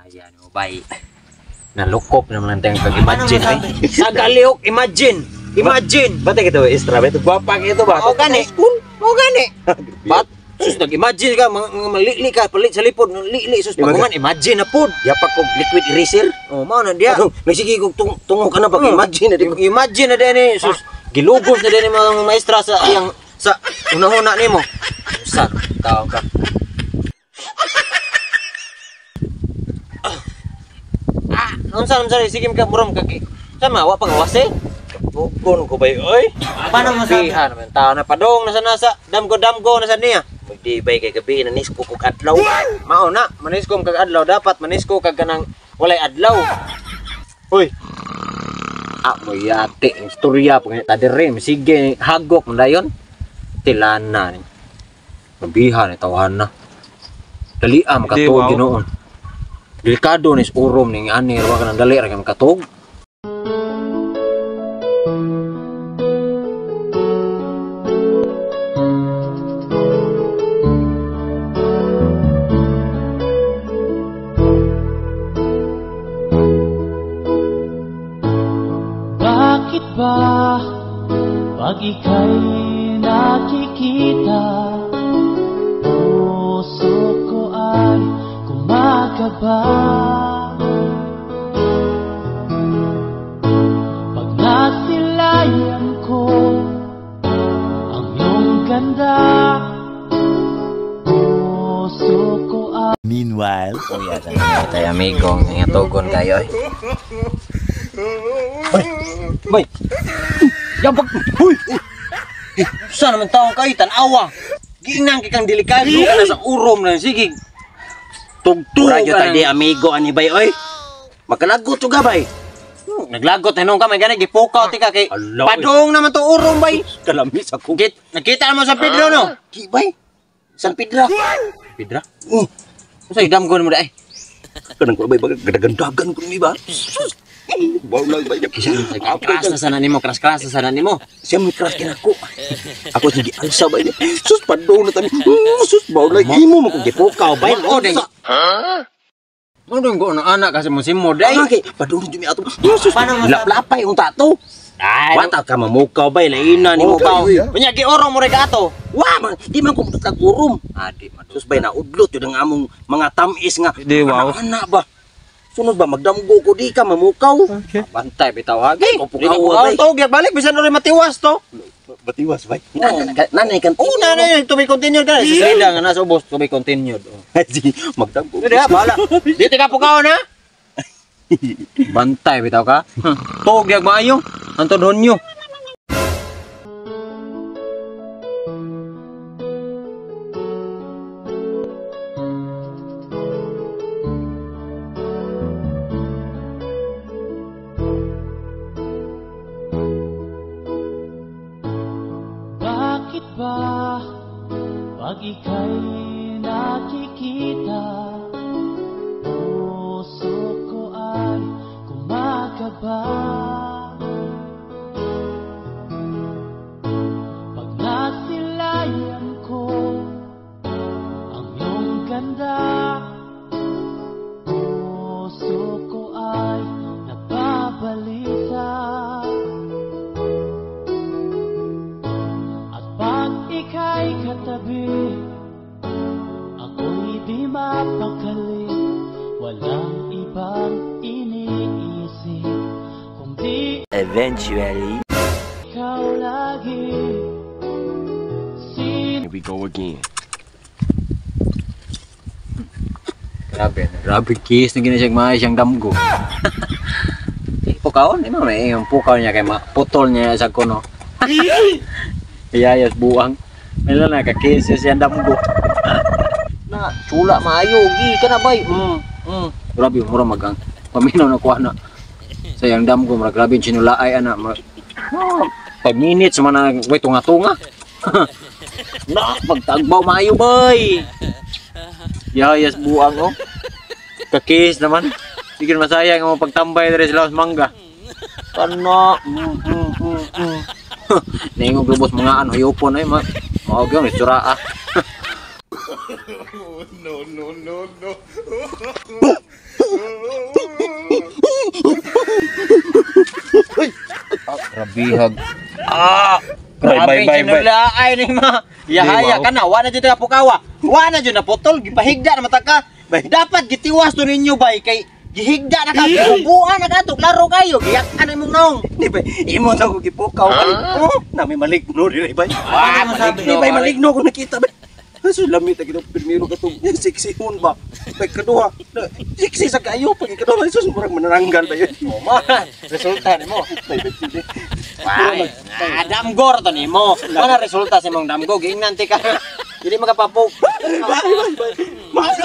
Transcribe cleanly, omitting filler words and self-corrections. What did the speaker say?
Ayan, oh, bay. Nalukop naman lang tayong pag-imagine. Ay. Sagalihok, imagine! Imagine! Ba't ito, istra? Ba't gwapa ito ba? O gani. O gani. Bat, sus, nag-imagine ka, malili ka, palit sa lipod, lili, sus, pagungan, imagine na po. Yapak kog liquid eraser. O, mao na diya. Ano, nagsige kog tungo ka na pag-imagine na di. Imagine na din eh, sus, gilugos na din mga maestra sa iyang, sa unahuna nimo. Sa, tao ka. Unsa unsa sige ka murom ka sama wa pang wase. Tugon ko bay oy. Paano masabi? Naman tao na padong nasa nasa damgo nasa niya. Magdi bay kay gabi na nisko kog adlaw. Mao na manisko kag adlaw dapat manisko kag kanang walay adlaw. Uy. Ah mo yate istorya pag ta dire sige hagok man dayon. Tilana ni. Mabiha ni tawhan na. Dali ah makatuog Ginoo. Delikado ni urom ning ani wa kanang dali ra kay makatug. Bakit ba pag ika'y nakikita, puso ko ay kumakaba? Pag nasilayan ko ang iyong ganda, puso ko ay... Meanwhile, oh yeah, tayo amigo, ngatugon kayo eh. Bay! Bay! Yabag! Huy! Saan naman taong kayo? Tanawa! Giinang kang delikado ka na sa urom na. Sige! Tugtug ka ka na. Amigo, ani bay, oy! Magkalagot ka, bay! Naglagot na nung ka, may ganay, gipukaw tika kay... Padong naman to urom, bay! Kalamis ako. Nakita mo sa Pedro, no? Ki, bay! San Pedro? Pedro? Sa'yo, damgon mo da, eh. Kanang ko, bay, gadagandagan ko ni ba? Baw lang ba niya? Crash na sana nimo, crash na sana nimo. Siya may crash kinako. Ako sige alsa ba niya? Sus padong na tani. Sus baw lang imo mo kung gipukaw bay. O ding. Ha? Mo ding ko na anak kasi mo simo day. Kay padong jumi ato. Sus laplapay unta to. Wata ka mamukaw bay laina nimo ba. Unya giorong mo rega ato. Wa man, di man ko mutag urom. Adi man. Sus bay naudlot yun ang among mga tamis nga. Di wow. Anak ba? Sunod ba magdamgo ko di ka mamukaw? Okay. Bantay bitaw ha. Gay, pukaw to, balik bisan ori matiwas to. Matiwas bay. Nanay kan. Oh, nanay to be continued ka. Sa srida nga nasa ubos to be continued. Sige, magdamgo. Di bahala. Di ka pukaw na. Bantay bitaw ka. Tog yag maayo. Antod honyo. Bakit ba pag ika'y nakikita, puso ko ay kumakaba? Pag nasilayan ko ang iyong ganda, puso ko ay nababalisa. Ika'y katabi, ako'y di mapakali. Walang ibang iniisip kundi eventually ikaw lagi. Here we go again. Grabe, grabe kiss na gina siyang maayos siyang damgo. Pukaon, di ba may yung pukaw niya kay putol niya sa kuno. Iyayas buang. Mila na kakis siya damgo. Na chula maayo gi kana bay. Grabe mura magang paminaw na kuha na. Sa yang damgo mura grabe sinulaay ana. 5 minutes man na way tunga-tunga. Na pagtagbaw maayo bay. Iyayas buang oh. Kakis naman. Sige masayang ang pagtambay diri sa Laos Mangga. Kana. Ningog lubos mga ano hayopon ay ma. Mao gyud ni tsura ah. No no no no. Grabihag. Ah! Bye, bye, Grabe bye, bye. sinulaay ni ma. Yahaya Di, wow. ka na, wa na jud ka pukawa. Wa na jud na putol, gipahigda na mata ka. Bay. Dapat gitiwas to ninyo bay kay gihigda na ka, giubuan na ka to, klaro kayo, giyak-an imong naong. Di ba, imo na ko gipukaw kay. Oh, nami maligno diri bay. Ah, maligno, Di bay, maligno ko nakita bay. Aso lamit ta gid primero katong sexy hun ba. Bay kaduha. Sexy sa kayo pag ikaduha sus murag manaranggal bay. Oh, ma, resulta nimo. Bay bay, bay. Ay, ah, damgor to nimo. Mana resulta sa imong damgo, giingnan ti ka. Dili makapapog. Bay bay bay. Mas